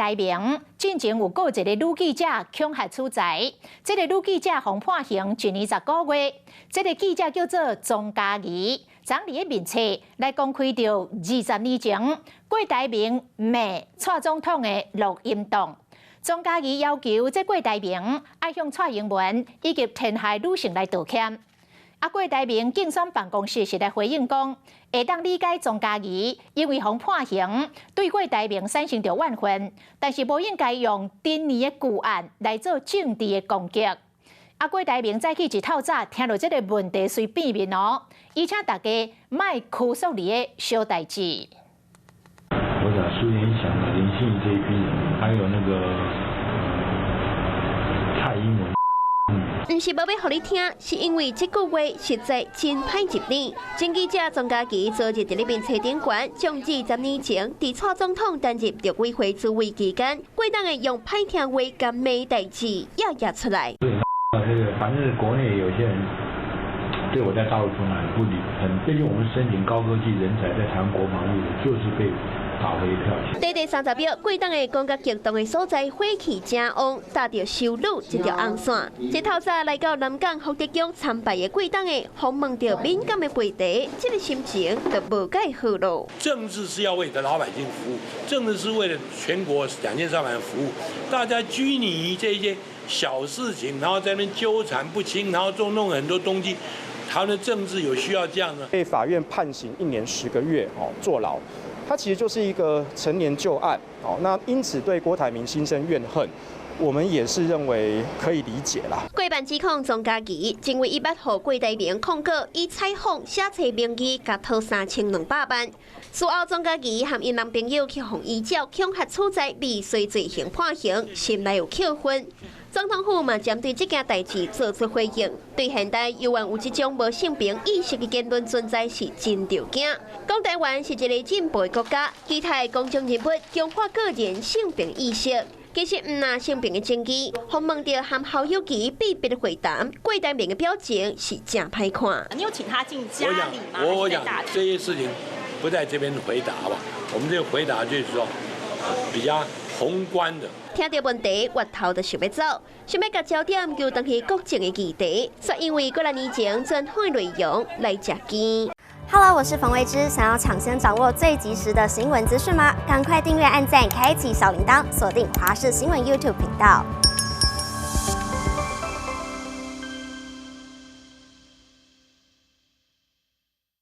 台明進前有告一个女記者恐嚇取財，這个女記者予判刑1年10個月。這个記者叫做莊家宜，昨佇咧面冊來公開著20年前郭台銘罵蔡總統的錄音檔。莊家宜要求這郭台銘愛向蔡英文以及天下女性來道歉。啊，郭台銘競選辦公室是來回應講，會當理解莊家宜因為予判刑，對郭台銘產生著怨恨，但是無應該用陳年的舊案來做政治的攻擊。啊，郭台銘早起一透早聽著這个問題隨變面哦，伊請大家莫拘束佇咧小代誌。我想蘇聯想的林心如這一批人，還有那個蔡英文。毋是無欲予你聽，是因為這句話實在真歹入耳。前記者莊家宜昨日佇咧面冊頂懸，將20年前佇蔡總統擔任陸委會主委期間，郭董會用歹聽話共罵代誌掖掖出來。對，反正國內有些人對我在大陸從來很不理，很最近我們申請高科技人才在台灣國防部，就是被打回票。短短30秒，郭董會講甲激動的所在，火氣誠旺，搭著修女這條紅線。這透早來到南港福德宮參拜的郭董會，訪問著敏感的話題，這个心情就無蓋好囉。政治是要為老百姓服務，政治是為了全國2300萬服務，大家拘泥於這些小事情，然後在那邊糾纏不清，然後就弄很多東西。台灣的政治有需要這樣呢？被法院判刑1年10個月哦，坐牢。他其實就是一個陳年舊案哦，那因此對郭台銘心生怨恨，我們也是認為可以理解啦。郭辦指控莊家宜，認為伊捌予郭台銘控告，以採訪寫冊名義共討3200萬。事後莊家宜和𪜶男朋友去予依照恐嚇取財未遂罪行判刑，心內有扣分。總統府嘛針對這件代誌做出回應，對現代猶原有這種無性別意識的言論存在是真著驚。講台灣是一个進步的國家，期待公眾人物強化個人性別意識。其實毋但性別的爭議，訪問著和侯友宜秘密的會談，郭台銘的表情是誠歹看。你有請他進家裡嗎？我想這些事情不在這邊回答吧，我們這個回答就是說比較宏觀的。聽著問題，越頭就想欲走，想欲共焦點丟轉去國政的議題，煞因為幾若年前專訪的內容來食驚。 Hello，我是馮維之，想要搶先掌握最及時的新聞資訊嗎？趕快訂閱、按讚、開啟小鈴鐺，鎖定華視新聞 YouTube 頻道。